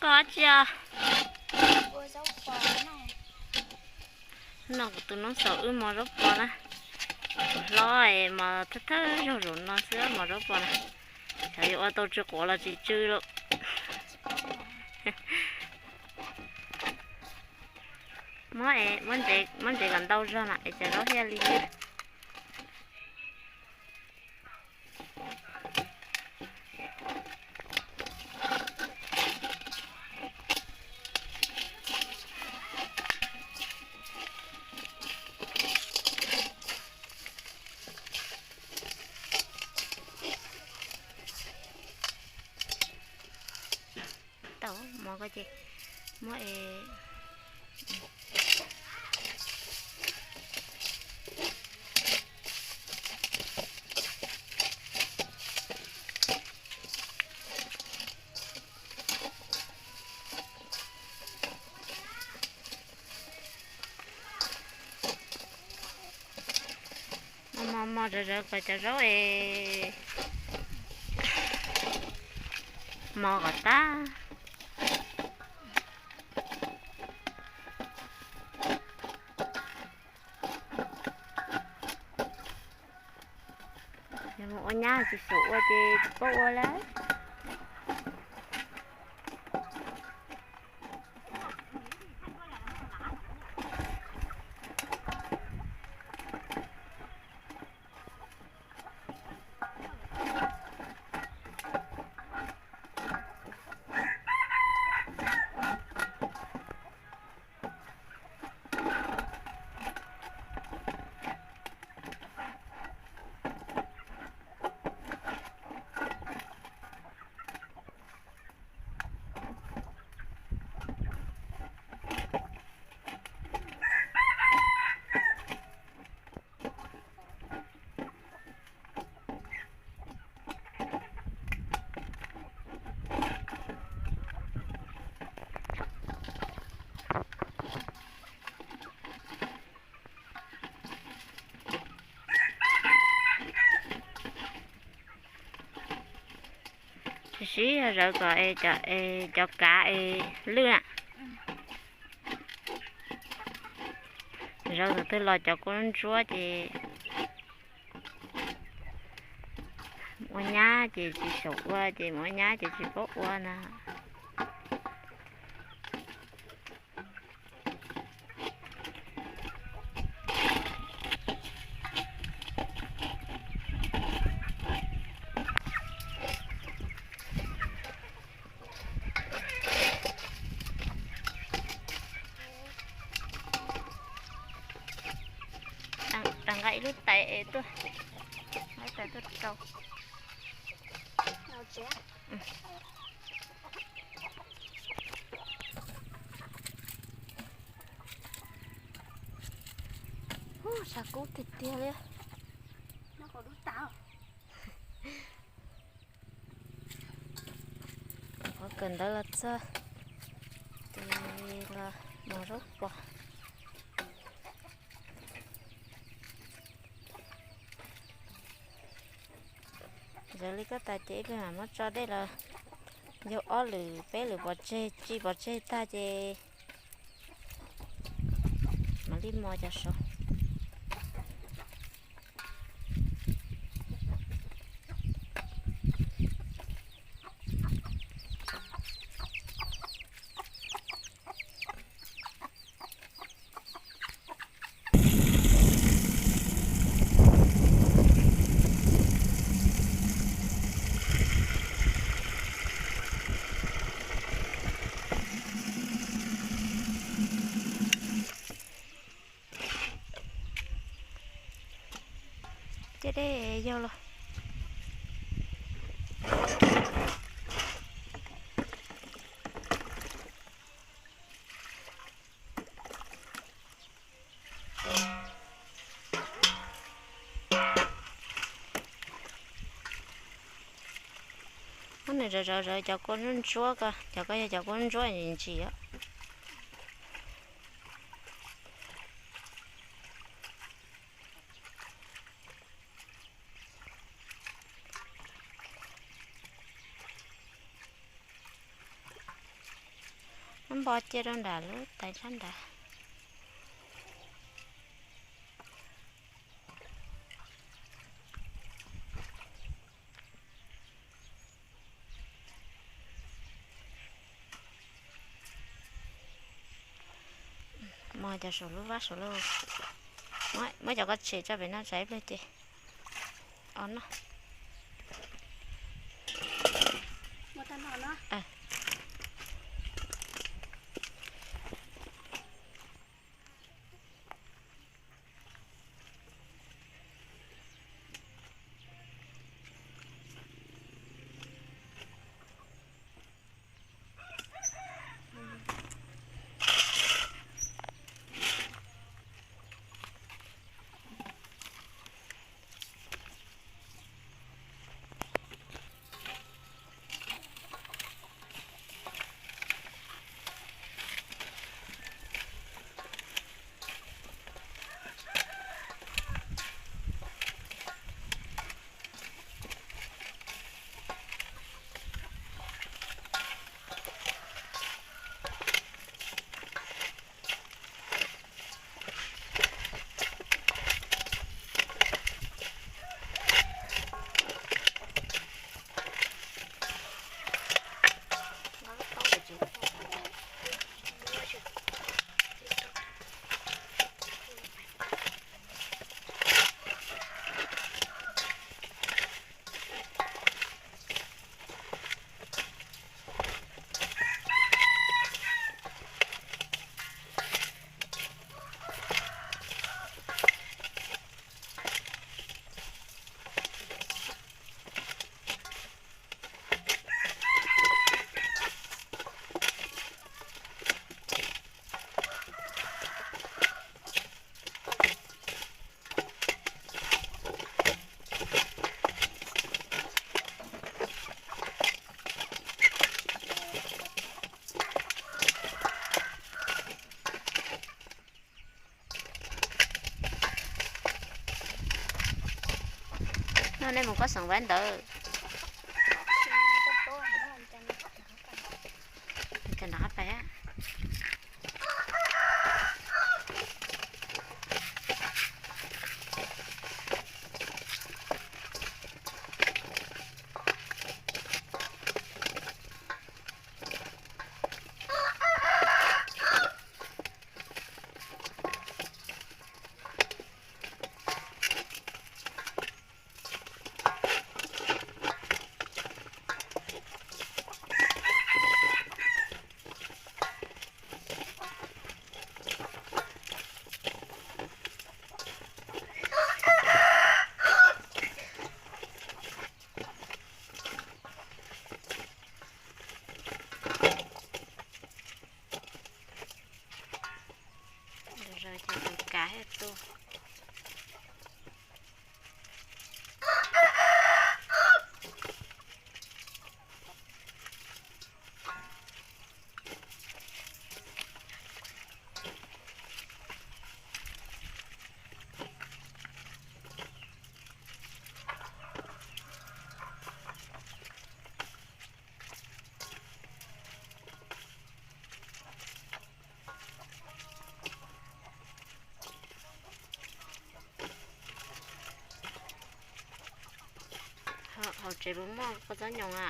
Koj tsis, no kuv tus noob xaus wb mos zaub pos na. Kuv hlob es mos thawj thawj zaug zaum no xwb mos zaub pos na. Xyov yuav ua tau tsw quav los tsis tsw lawm. Muab, muab ntsev kom ntau zog na es cov zaub thiaj li lwj. Tau mov ko ces muab es mos mos mos zawv zawv kom cov zaub es mos kom tag. Yog mus ua nyab tsis xaum ua ces tsis paub ua lawm. Siv siv zawv kom cov kav es lwj na. Zawv thaum twg los cov kua ntsuab ces ua nyab ces tsis xaum ua ces mus ua nyab ces tsis paub ua na. Rov nqa ib lub tais es tuaj, lub tais tuaj rau. Tshav kub tiag tiag li. Qhov kawm ntawv los txog, ces los mos zaub pos. Zawv li koj tas ces ib pliag mam muab tso dej los yug ob lwm peb lwm pov tseg, tsis pov tseg tag ces mam li mos cov saud. Caj dej yog los. Muab nws zawv zawv zawv cov kua ntsuab ntsuab ko, cov ko yog cov kua ntsuab ntsuab ntsim os. Npo cia rau nram lub tais tshab nrad. Muab cov saum lub vab saum lauj. Muab cov koj tshem tso pem no tsam ib pliag ces o noj. No nej mus koj xeem vaib ntawd. Cov nrov qab pais. Zaum no ces tus kav thiaj tuaj. Hauv tsev puas muaj kua txob nyoos a?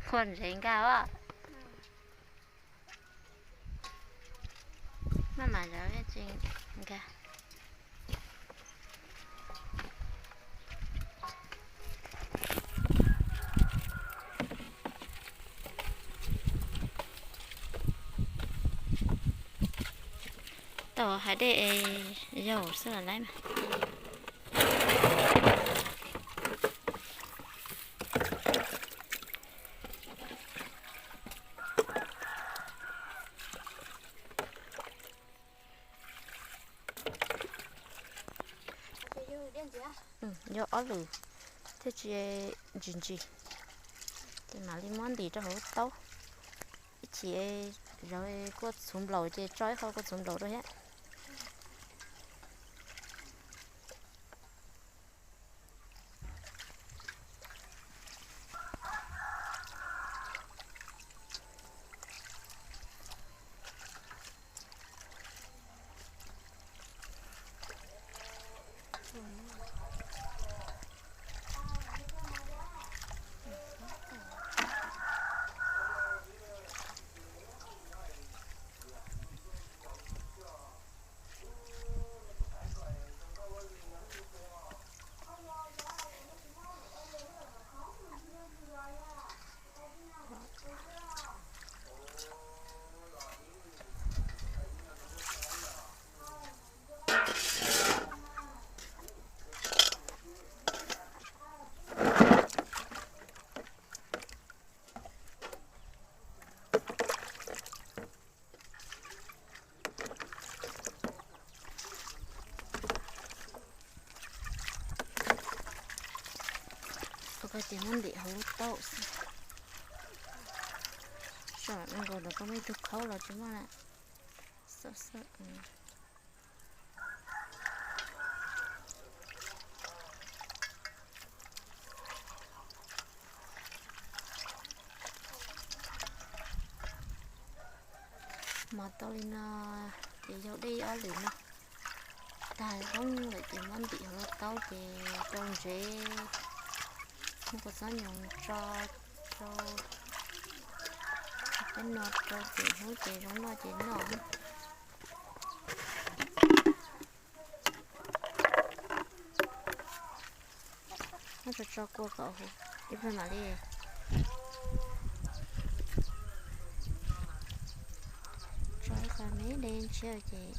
Qhuav ntsev nkag os. Maj mam zov tsis nkag. Tau hais dej es yaug xwb los lawm mas. Yog ob lwm thiaj tsis ntsis ntsis, ces mam li muab ntim rau hauv lub taub. Ib chim zov kua txhuv nplaum ces tso ib qho kua txhuv nplaum rau thiab. Ua koj ces muab ntim hauv lub taub xwb. Saib zoo nkaus li koj muaj ib tug khaub los tsis muaj lawm. Xwb xwb. Mos tau li no ces yog dej ib ob lwm no. Tag zoo lawm ces muab ntim hauv lub taub ces rau ntsev, muab kua txob nyoos tso rau, peb no rau txim hnub ces zoo noj ces noj. Muab tso tso kua kom huv ib pliag mam li tso ib qho me de ntshiab ces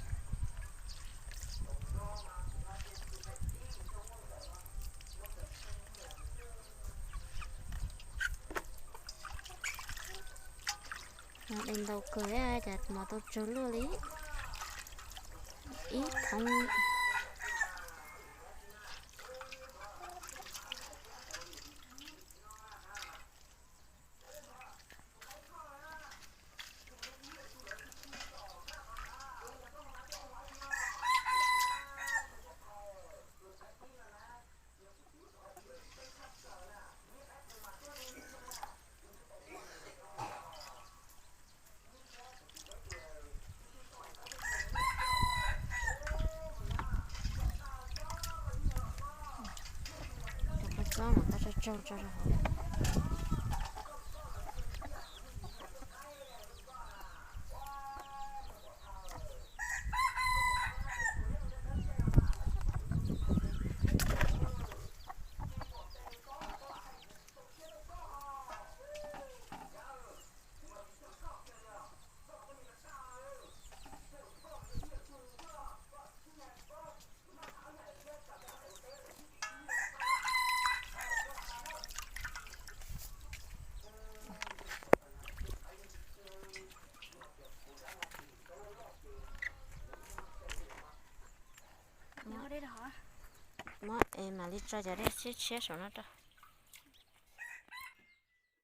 de ntau kawg thiab ces mos tau tsawg luaj li ib thoob. Cov kua txob no koj tso tsaug tso rau hauv. Muab es mam li tso cov dej tshiab tshiab saum no rau.